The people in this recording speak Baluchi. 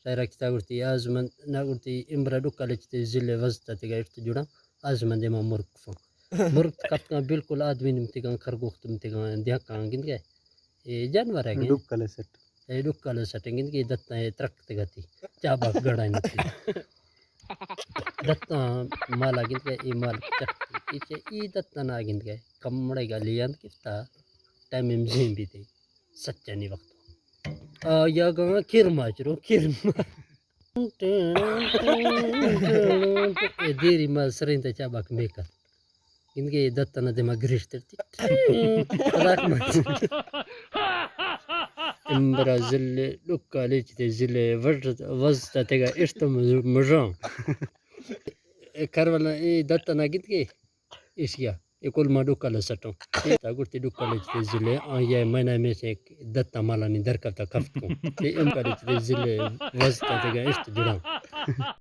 ٹائرا کتا گڑتی آزمند، نہ گڑتی امبرا ڈکا لچتے ضلع وزتا تگا ارت جڑا آزمند ما مرگ کفاں۔ مرگ کپتگاں بالکل آدمی نمتگاں، خرگوخت نمتگاں، دیہکاں گندگئے۔ اے جانور ہے گئے۔ ڈکا لسٹ۔ اے ڈکا لسٹ گندگئے، دتاں اے ترک تگا تی۔ چاباک گڑا نتی۔ دتاں مالا گندگئے، اے مال چٹ۔ اے چے، اے دتاں نہ گندگئے۔ کمڑے گا لیاند کفتا۔ ٹائم امزین بیتے۔ سچانی وقت۔ آ، یا گاں کرما چرو، کرما۔ اے دیری ما سرین تے چاباک میکا۔ گندگئے دتنا دما گریش ترتی۔ خلاق من۔ امبرا ضلع ڈکا لچتے ضلع وزتا تگا اشتم مجان۔ اے کروالا اے دتنا گندگئے۔ ایشیا، اے کل ما ڈکا لسٹوں۔ اے تا گڑتی ڈکا لچتے ضلع، آ، یہ میں نہ میں سے دتا مالانی در کپتا کفت کو۔ اے ام کا لچتے ضلع وزتا تگا اشت جڑا۔